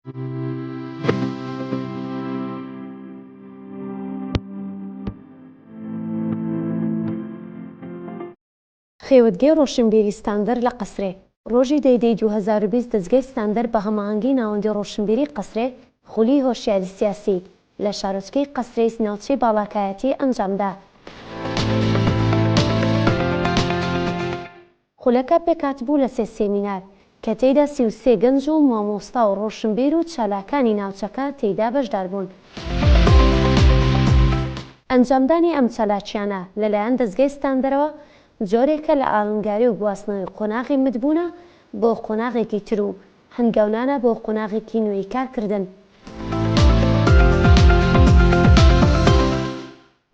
خێوەتگەی ڕۆشنبیری ستاندەر لە قەسرێ. ڕۆژی دە ی دەی 2020 دەزگای ستاندەر بە هەماهەنگی ناوەندی ڕۆشنبیری قەسرێ خولی هۆشیاری سیاسی لە شارۆچکەی قەسرێی ناوچەی باڵاکایەتی ئەنجامدا. خولەکە پێکهاتبوو لە سێ سێمینار، کە تێیدا 33 گەنج و مامۆستا و ڕۆشنبیر و چالاکانی ناوچەکە تێیدا بەشداربوون. ئەنجامدانی ئەم چالاکییانە لەلایەن دەزگای ستاندەرەوە جۆرێکە لە ئالنگاری و گواستنەوەی قۆناغی متبوونە بۆ قۆناغێکی تر و هەنگاونانە بۆ قۆناغێکی نوێی کارکردن.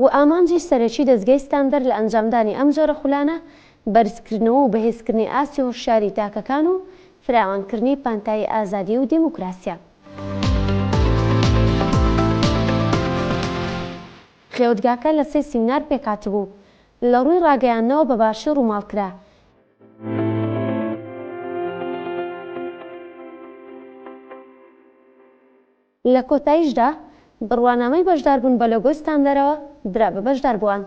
و ئامانجی سەرەکی دەزگای ستاندەر لە ئەنجامدانی ئەم جۆرە خولانە بەرزکردنەوە و بەهێزکردنی ئاستی هۆشیاری تاکەکان و فراوانکردنی پانتایی ئازادی و دیموکراسیە. خێوەتگاکە لە سێ سیمنار پێکهاتبوو، لە ڕووی ڕاگەیاندنەوە بە باشی ڕووماڵ کرا. لە کۆتاییشدا بڕوانامەی بەشداربوون بە لۆگۆی ستاندەرەوە درا بە بەشداربووان.